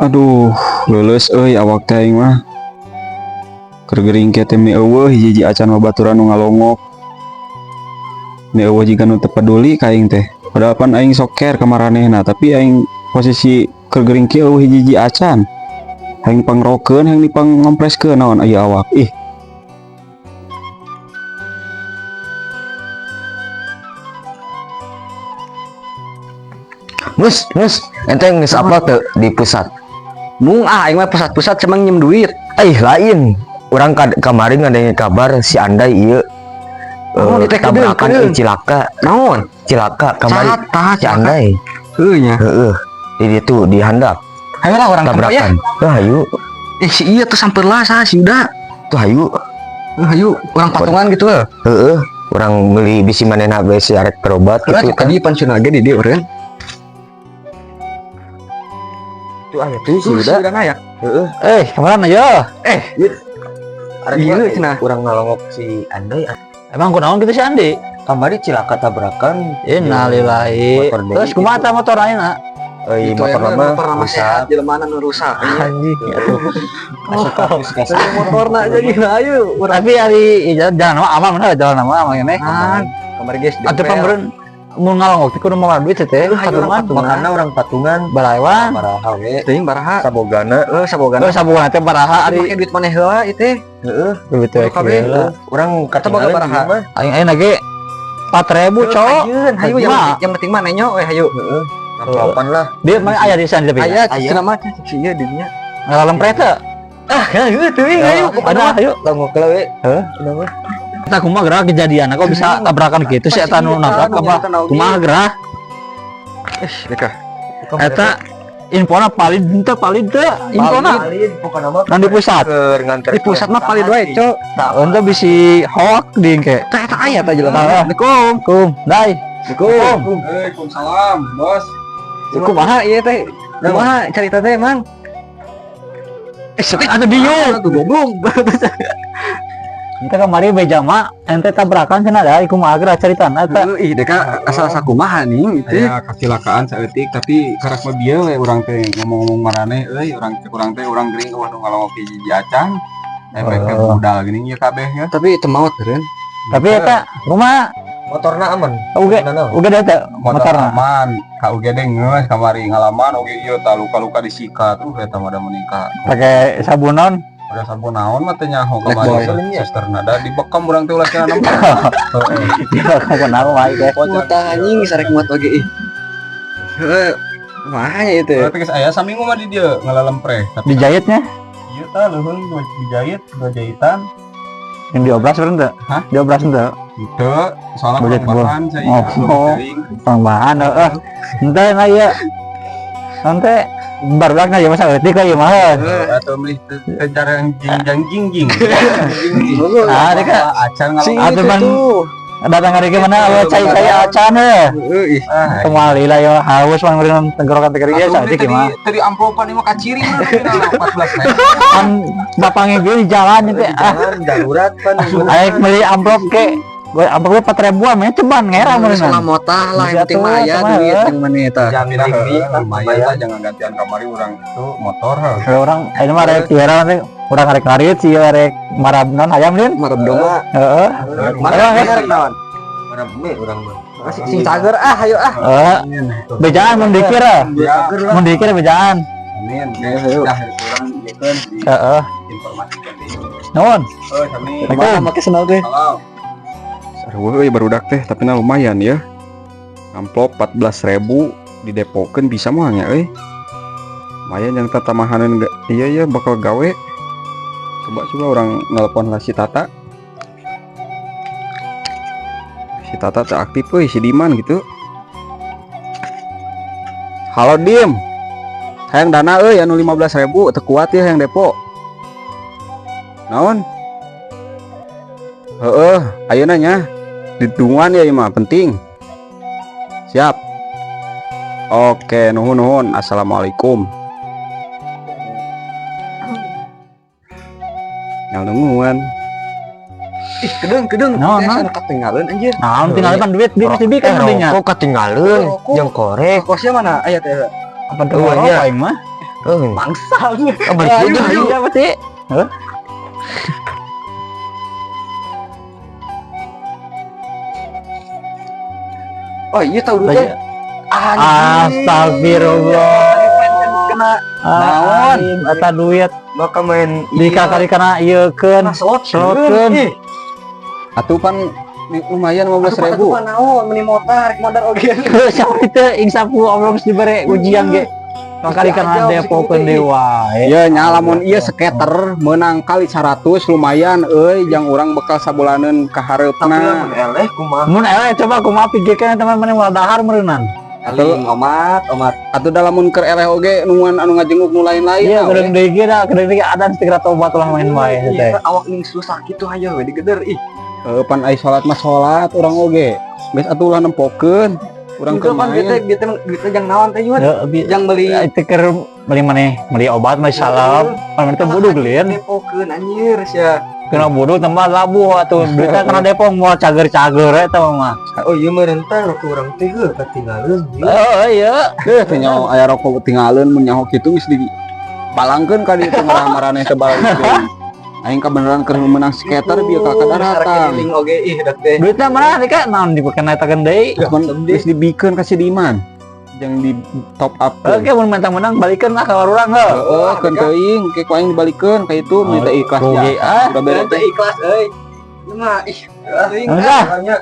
Aduh, leuleus euy awak teh aing mah. Keur gering kieu teh meni euweuh hiji-hiji acan babaturan nu ngalongok. Meni euweuh jiga nu teu peduli ka aing teh. Padahal pan aing sok care ka maranehna, tapi aing posisi keur gering kieu euweuh hiji-hiji acan. Hayang pangrokeun, hayang dipangngompreskeun naon ieu awak. Ih. Mus, mus, ente geus apa teu di pusat? Mung ah, aing mah pusat-pusat cemang nyem duit. Eh, lain. Urang kemarin ngadenge kabar si Andai ieu Oh, eh, di teh kedeung, tabrakan kedeung. eh, cilaka, Naon? Cilaka kamari Sata, si Andai. Heuh nya. Heeh. Di ditu di handap Ayo lah urang tempo ya. tabrakan. Tuh hayu, Eh si iya tuh samper lah sah si Yuda. Tuh hayu. Eh, hayu urang patungan gitu heuh. Heeh. Urang meuli bisi manehna bisi arek berobat Gitu gitu kan. tadi pensiun lagi di dieu urang. Tuh aya tuh si Tuh si Yuda. Yuda aya. Heeh. Eh, kemana ya? Eh, Arek Iya, mah, cenah. urang ngalongok si Andai. Emang kunaon gitu si Andi? Kamari cilaka tabrakan. Innalillahi. Motor deui Terus kumaha tah motor ayeuna? Euy, itu motor yang mah motor nama rusak. sehat jelema nu rusak. Anjing. Asup Motorna jadi ayo urang. Tapi ari jalan mah aman bener jalan mah aman ini. Aman. Kamari guys. Atuh pameureun mun ngalongok teh kudu mawa duit teh Hayu urang patungan. patungan. Makana urang patungan Baraewan. baraha we Teuing baraha. sabogana. Heuh sabogana. Terus sabungan teh baraha Ari ari make duit maneh heula ieu teh. Heeh. duit teh Kabeh. heula. Urang Eta boga katinggalan baraha. di mah. Aing ayeuna ge 4000, Cok. Hayu, hayu yang, Mah. yang penting mah nenyo we hayu. Heeh. Ampelopan lah. Dia mah aya di sana tapi. Aya Aya. cenah mah si ieu di dinya. Ngalalem teh. Ah, hayu teuing hayu. Ada ayo. Longok lah we. Heuh. Kenapa? Eta kumaha gerak kejadian kok bisa tabrakan gitu sih eta nu nabrak apa kumaha gerak? Eh, deka. Eta infona valid teu, valid teu infona. Valid pokona mah. Nan di pusat. Keur nganter. Di pusat mah valid wae, Cok. Untuk bisi hoak di engke. Tah eta aya tah jelema. Assalamualaikum. Kum, dai. Assalamualaikum. Waalaikumsalam, Bos. Kumaha ieu teh? Kumaha carita teh, Mang? Eh, sakit Atuh dieu. tuh goblok. Ente kamari beja mah ente tabrakan cenah dai kumaha geura caritana eta. Heuh, ih deka asal sakumaha nih itu. Aya kecelakaan saeutik tapi karak mah bieu we urang teh ngomong-ngomong maraneh euy urang teh urang teh urang gering euweuh nu ngalongok hiji acan. Efek Oh. budal geuning ieu kabeh ya. Tapi teu maot eureun. Tapi eta kumaha Motorna aman. uge Naon? uge da teh Motor motorna. aman, ka UGD geus kamari ngalaman oge ieu tah luka-luka disikat. Eta mah da menikah. Pakai sabun naon? Ada sabun naon mah teh nyaho Black kamari boy. suster nada dibekam urang teh ulah cenah nempo. Heeh. Kunaon wae teh. Muat anjing sarek muat oge ih. Heuh. Kumaha nya ieu teh? Berarti geus aya saminggu mah di dieu ngalalempreh. Tapi Dijahitnya ieu tah leuheung dijahit, dua jahitan. yang diobras beureun teu? Hah? Diobras teu? Henteu, soalnya Budget kurang bahan saya Oh. teuing. Kurang bahan heeh. Henteu na ieu. Nanti barudak na ieu mah saeutik lah ieu mah. Atau beli cara jing jang jing jing. Ah, deka. Acan Si ngalongok. Atuh, itu Bang. tuh. Datang hari mana awal cai-cai acan heuh. Heuh ih. Ah, Kembali lah ya haus mah ngeureun tenggorokan teh ieu Atuh, saeutik tadi mah. tadi amplopan ini mah kaciri mah 14 ribu. Kan bapaknya gue di jalan itu ah Jalan darurat pan. ayo beli amplop ke gue amplop gue 4 ribuan mah ceban ngerang Salah meureun motah lah yang Bisa penting mah tuh, aya sama, duit heuh. yang mana eta. Jangan Pindah beli heuh, lumayan lah jangan gantian kamari urang itu motor heuh. Kalau orang ini mah rek juara nanti orang rek ngarit sih rek marab non ayam din Marab domba. Heeh. Marab Ayo, rek naon? Marab me urang mah. Sing cager ah hayu ah. Heeh. Bejaan mun dikir ah. Ya, Mun dikir bejaan. amin. Guys, dah urang ieu di Heeh. informasikan deui. Nuhun. Heuh, sami. Assalamualaikum. Make sendal teh. Salam. Sarua euy barudak teh tapi na lumayan ya. Amplop 14.000 didepokeun bisa mah nya euy. Lumayan yang tatamahaneun iya ya bakal gawe. Coba coba orang nelpon lah si Tata. Si Tata teu aktif euy, si Diman gitu. Halo Dim. Hayang dana euy anu 15.000 teu kuat ya hayang depo. Naon? Heeh, ayeuna nya. Ditungguan ya ieu mah penting. Siap. Oke, nuhun nuhun. Assalamualaikum. Nyal nungguan. Ih, kedeung kedeung. Naon, Teh, naon? anu katinggalan anjir. Nah, tinggal pan duit di dibikeun mendingnya. Rokok ketinggalan Rokok. jeung korek. Kosnya mana aya teh? Apa tuh Oh, iya. aing mah? Heuh. Bangsa. Ah, balik Ayo, udah, ayo. Iya pasti. Heuh. Oh iya tahu dulu teh. Astagfirullah. Kena Naon? Eta duit Bakal main di kali kana ieu keun. kena slot. Slotkeun. Ih, Atuh pan lumayan 15.000. atuh pan naon meni motor, modal oge. Siapa itu ing sapu Allah geus dibere ujian ge. Kali kana depokeun deui wae. Ya nya lamun ieu skater menang kali 100 lumayan euy jang urang bekal sabulaneun ka Tapi hareupna. lamun eleh kumaha? Mun eleh coba kumaha pikirkeun teman maneh moal dahar meureunnan. Aling omat, omat. Atuh da lamun keur eleh oge nunguan anu ngajenguk nu lain-lain. Iya, we. gereng deui ge da, gereng deui adan segera tobat ulah main wae teh. Iya, awak ning susah kitu hayo we digeder ih. Heuh, pan ai salat mah salat urang oge. Geus atuh ulah nempokeun. Urang Itu keur pan main. duitnya duitnya duitnya jang naon teh yun. Heeh, Jang beli itu keur beli maneh beli obat mah salep, pan maneh teh budug lin. Depokeun anjir sia. Kena budug tambah labuh atuh duitnya kena depok moal cager-cager eta mah. Oh iya meureun teh rokok urang teh heuh katinggalin. Oh iya. Deh teh nyaho aya rokok tinggalin mun nyaho kitu geus di balangkeun ka dieu teh ngarah maraneh teh balik deui. Aing kabeneran keur menang skater bieu ka kadaratan. Sarekeling oge ih dak teh. Duitnya mana nih kak? Naon dipake eta deui. Mun geus dibikeun ka si Diman. Jeung di top up. Oke, mun mentang menang balikeun lah ka urang heuh. Heeh, keun teuing ke ku aing dibalikeun ka itu minta ikhlas Rugi, ya. ah. Udah beres Teh ikhlas euy. Ieu mah ih teuing Enggak. ah, nya.